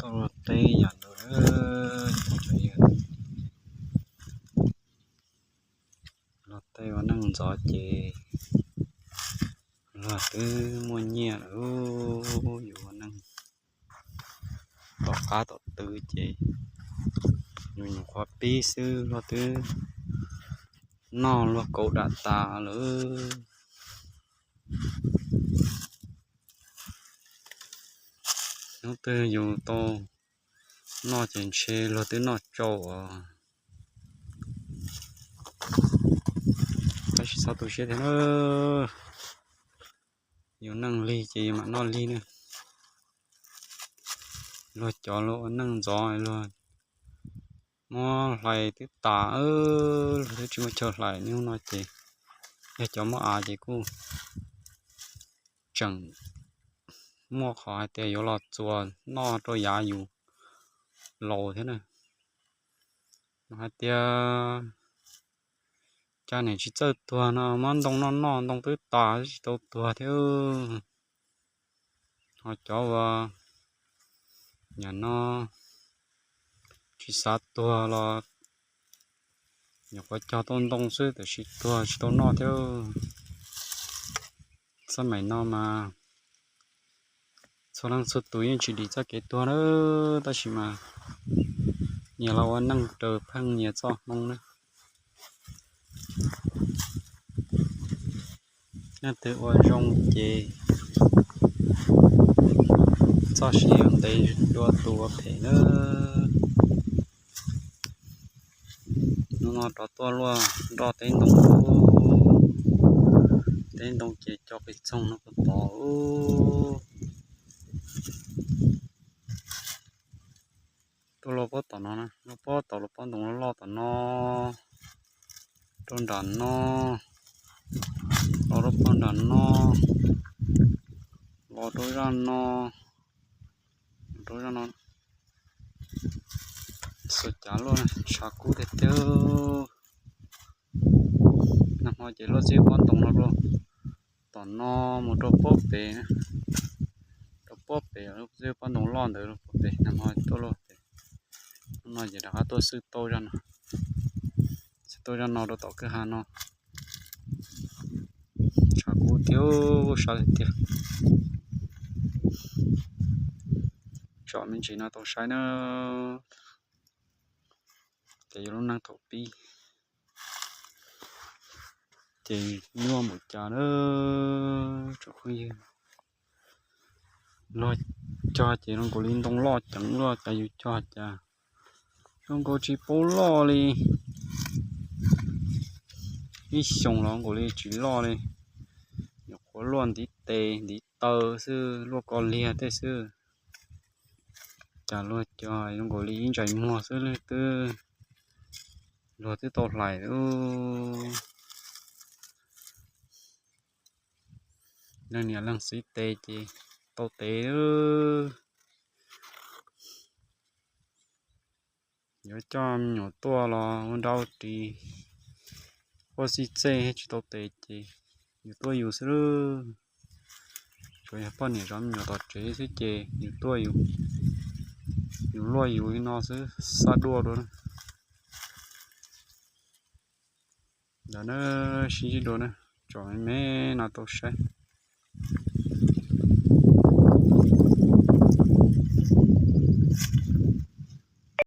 Luag teb yam ntawd, luag teb ua neej ntxov ces luag twb muaj nyiaj lawm, yus ua neej tom qab tom twg ces yus nyuam qhuav pib xwb luag twb noj luag kaus dam tas lawm. Hnub twg yus tau noj ces ntshe luag twb noj tsau os. Tab sis txhob tu siab thiab na, yus neej lig ces yus mam noj lig na. Luag cov luag ua neej ntxov luag muab hlais twb tas, luag twb tsis muaj chaw hlais. Hnub no ces yog cov muaj av ces kuj tseem muaj qhov hais tias yuav los txuas noj rau yav yus laus thiab na. Hais tias cas niam tsis txawj tuag no, muab ntoo noj noj ntoo twb tas tsis tau tuag thiab. Ho cov uas nyam no tsis xav tuag los nyuam qhuav cog tau ntoo xwb, tiam sis tuag tsis tau noj thiab. Xab maim no mas txhua leej txhua tus yeej tsis dim txoj kev tuag na, tab sis mas nyias los ua neej raws pheej nyias txoj hmoo na. Leej twg ua zoo ces txoj sia ntev dua tus ua phem na. Hnub no rov tuaj luaj nroj teb ntoo, teb ntoo ces co qis txoog no puag tod. Tuaj luaj pob tom no, luaj pob tom, luaj pob ntoo loj loj tom no, rau nram no, los rau pob nram no, los rau zaj no, rau zaj no. Xub cav luaj, tshav kub tiag tiag. Nag hmo ces luaj txij pob ntoo no rau tom no mus rau pob pem, rau pob pem, luaj txij pob ntoo loj ntawd rau pob pem. Nag hmo tuaj luaj pem, hnub no ces rov qab tuaj xwb tau zaj no, xwb tau zaj no rau tom kwj ha no. Tshav kub tiag, sab tiag tiag. Tsom me ntsis no tau saib na, ces yus lub neej thaum pib ces nyuaj npaum cas na tsoom phooj ywg. Luag cog ces zoo nkaus li ntoo loj ceev luaj, cas yus cog cas zoo nkaus tsis paub loj li. Ib xyoos los nkaus li tsis loj li, nyuam qhuav luaj ntiv tes ntiv taw xwb, luaj ko liag tej xwb. Cas luag cog zoo nkaus li ib ntsais muag xwb twb, luag twb tau hlais. Leej niam leej txiv tes ces tau tes. Yuav coj me nyuam tuaj los ua nrau ris, quaj xij txej tsis tau tes ces yus tuaj yus xwb lawm. Tsuas yog poj niam zov me nyuam tom tsev xwb ces yus tuaj yus, yus luaj yus li no xwb, xab duaj dua. Ntawd na, sib ntsib dua na, tsom me me no tau saib.